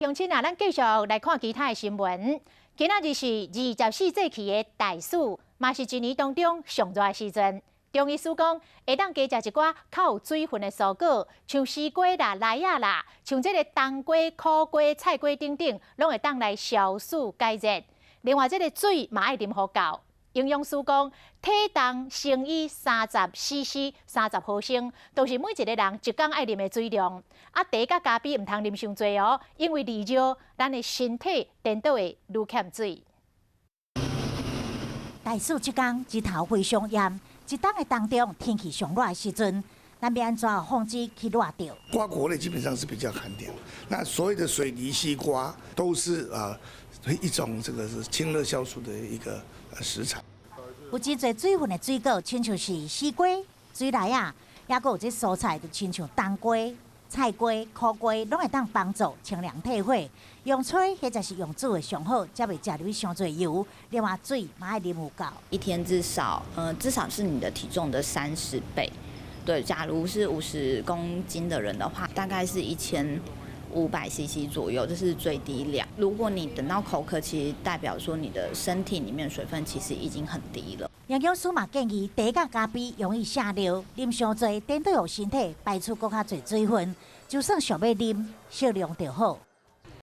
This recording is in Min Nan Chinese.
鄉親啊，咱繼續來看其他的新聞。今仔日是二十四節氣的大暑，嘛是一年當中上熱的時陣。中醫師講，會當加食一寡較有水分的蔬果，像西瓜啦、梨仔啦，像這个冬瓜、苦瓜、菜瓜等等，攏會當來消暑解熱。另外，這个水嘛愛啉予夠。營養師講，體重乘以30 cc，30毫升，都是每一个人一工愛啉的水量。啊，茶佮咖啡毋通啉傷濟哦，因為利尿，咱的身體顛倒會愈欠水。大暑這工日頭非常炎，一冬的當中天氣上熱的時陣，咱欲按怎防止去熱著？瓜果類基本上是比較寒涼，那所有的水梨、西瓜都是啊一種這個是清熱消暑的一個食材。有真濟水分的水果，親像是西瓜、水梨仔，抑閣有這蔬菜，就親像冬瓜、菜瓜、苦瓜，攏會當幫助清涼退火。用炊或者是用煮的上好，才袂食入去傷濟油。另外水嘛愛啉有夠，一天至少，至少是你的體重的30倍。對，假如是50公斤的人的話，大概是1500 CC 左右，這是最低量。如果你等到口渴，其實代表說你的身體裡面水分其實已經很低了。營養師嘛建議，茶佮咖啡容易瀉尿，啉傷濟，顛倒予身體排出閣較濟水分。就算想欲啉，適量就好。